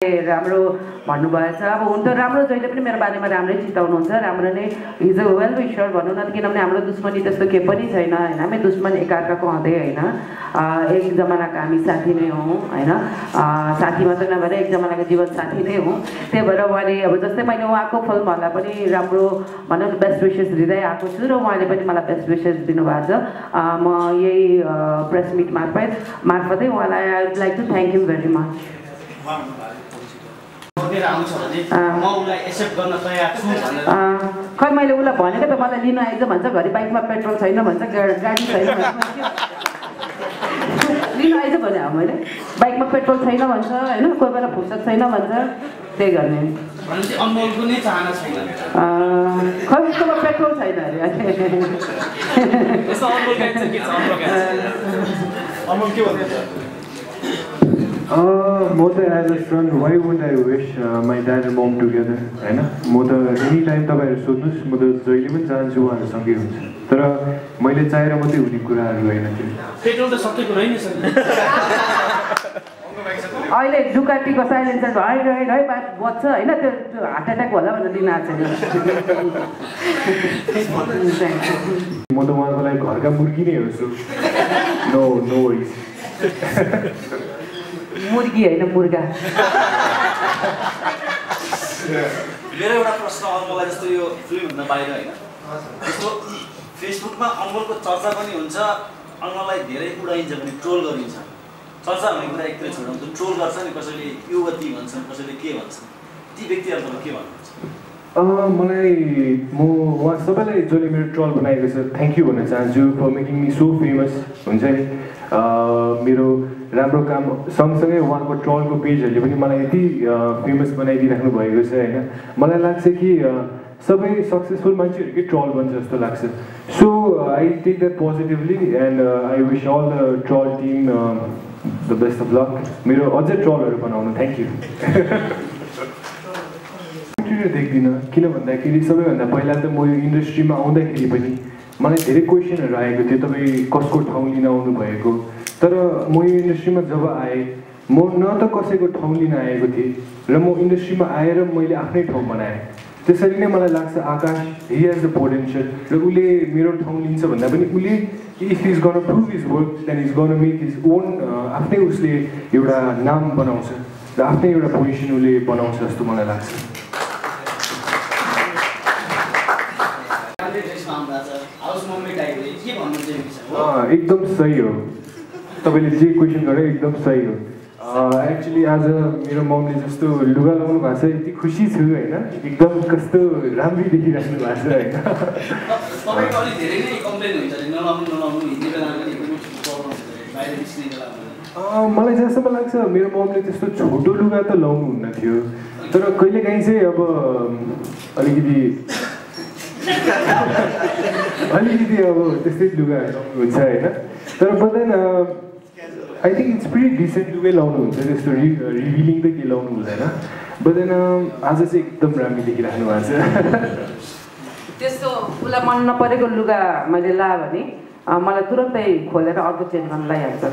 राम्रो भन्नुभएछ। अब हुन त राम्रो जहिले पनि मेरो बारेमा राम्रै चिताउनुहुन्छ, राम्रो नै इज अ वेल विशर भनौँ न, किनभने हाम्रो दुश्मनी त्यस्तो केही पनि छैन होइन। हामी दुश्मन एकाअर्काको हुँदै होइन, एक जमानाको हामी साथी नै हौँ होइन, साथी मात्र नभएर एक जमानाको जीवन साथी नै हौँ। त्यही भएर उहाँले अब जस्तै मैले उहाँको फिल्महरूलाई पनि राम्रो भनौँ न बेस्ट विसेस दिँदै आएको छु र उहाँले पनि मलाई बेस्ट विसेस दिनुभएको छ। म यही प्रेस मिट मार्फतै उहाँलाई I would like to thank you very much. खै मैले उसलाई भनेको त मलाई लिन आइज भन्छ, घरि बाइकमा पेट्रोल छैन भन्छ, गाडी छैन लिन आइज भने अब मैले बाइकमा पेट्रोल छैन भन्छ होइन, कोही बेला फुर्सद छैन भन्छ, त्यही गर्ने। खै उसकोमा पेट्रोल छैन अरे। म त as a son why would I wish my dad and mom together होइन। म त एनी टाइम तपाईँहरू सोध्नुहोस्, म त जहिले पनि चाहन्छु उहाँहरूसँगै हुन्छ, तर मैले चाहेर मात्रै हुने कुराहरू होइन त्यो। अहिले डुकाटीको साइलेन्सर है बात बज्छ होइन, त्यो हार्ट एट्याक होला भनेर दिन आएको छैन। म त उहाँको लागि घरका मुर्गी नै हुन्छु। No no worries. मुर्गी होइन मुर्गा। मेरो एउटा प्रश्न मलाई जस्तो यो फिल्मभन्दा बाहिर होइन, जस्तो फेसबुकमा अनमोलको चर्चा पनि हुन्छ, अनमोललाई धेरै उडाइन्छ पनि, ट्रोल गरिन्छ। चर्चा भन्ने कुरा एकतिर छोडौँ, ट्रोल गर्छ नि, कसैले युवती भन्छन्, कसैले के भन्छन्, ती व्यक्तिहरू के भन्नुहुन्छ? मलाई म उहाँ सबैलाई जसले मेरो ट्रल बनाएको छ थ्याङ्क यू भन्न चाहन्छु for making me so famous. हुन्छ नि, मेरो राम्रो काम सँगसँगै उहाँको ट्रलको पेजहरूले पनि मलाई यति फेमस बनाइदिइराख्नु भएको छ होइन। मलाई लाग्छ कि सबै सक्सेसफुल मान्छेहरूकै ट्रल बन्छ जस्तो लाग्छ। So I take that positively and I wish all the troll team the best of luck. मेरो अझै ट्रलहरू बनाउनु, थ्याङ्क यू। देख्दिनँ, किन भन्दाखेरि सबैभन्दा पहिला त म यो इन्डस्ट्रीमा आउँदाखेरि पनि मलाई धेरै क्वेसनहरू आएको थियो, तपाईँ कसको ठाउँ लिन आउनु भएको। तर म यो इन्डस्ट्रीमा जब आएँ, म न त कसैको ठाउँ लिन आएको थिएँ र म इन्डस्ट्रीमा आएर मैले आफ्नै ठाउँ बनाएँ। त्यसरी नै मलाई लाग्छ Akash he has the potential, र उसले मेरो ठाउँ लिन्छ भन्दा पनि उसले if is gonna prove his work then is gonna make his own, आफ्नै उसले एउटा नाम बनाउँछ र आफ्नै एउटा पोजिसन उसले बनाउँछ जस्तो मलाई लाग्छ। एकदम सही हो, तपाईँले जे क्वेसन गरेर एकदम सही हो। एक्चुली आज मेरो मम्मीले जस्तो लुगा लाउनु भएको छ, यति खुसी छु होइन, एकदम कस्तो राम्रै देखिराख्नु भएको छ होइन। मलाई जहाँसम्म लाग्छ मेरो मम्मीले त्यस्तो छोटो लुगा त लाउनुहुन्न थियो, तर कहिलेकाहीँ चाहिँ अब अलिकति अब त्यस्तै लुगा हुन्छ होइन। तर but then I think it's pretty decent लुगै लाउनुहुन्छ, त्यस्तो रिभिलिङ त के लाउनु हुँदैन। बदेन आज चाहिँ एकदम राम्रो देखिराख्नु भएको छ। त्यस्तो उसलाई मन नपरेको लुगा मैले लाएँ भने मलाई तुरन्तै खोलेर अर्को चेन्ज गर्न लगाइहाल्छ।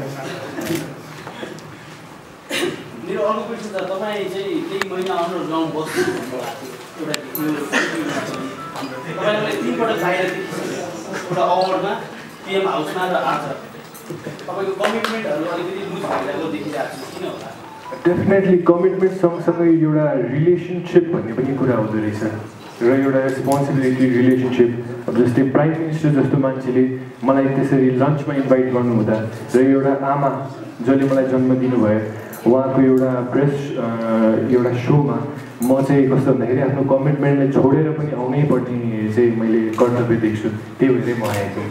मेरो अर्को क्वेसन छ, तपाईँ चाहिँ केही महिना अनुसार गाउँ बस्नु तपाईँलाई 3 पटक बाहिर एउटा अवार्डमा पिएम हाउसमा र आज तपाईँको कमिटमेन्टहरू अलिकति लुज भइरहेको देखिरहेको छु, किन होला? डेफिनेटली कमिटमेन्ट सँगसँगै एउटा रिलेसनसिप भन्ने पनि कुरा हुँदो रहेछ र एउटा रेस्पोन्सिबिलिटी रिलेसनसिप। अब जस्तै प्राइम मिनिस्टर जस्तो मान्छेले मलाई त्यसरी लन्चमा इन्भाइट गर्नुहुँदा र एउटा आमा जसले मलाई जन्म दिनुभयो उहाँको एउटा प्रेस एउटा सोमा म चाहिँ कस्तो भन्दाखेरि आफ्नो कमिटमेन्टलाई छोडेर पनि आउनै पर्ने चाहिँ मैले कर्तव्य देख्छु, त्यही भएरै म आएको।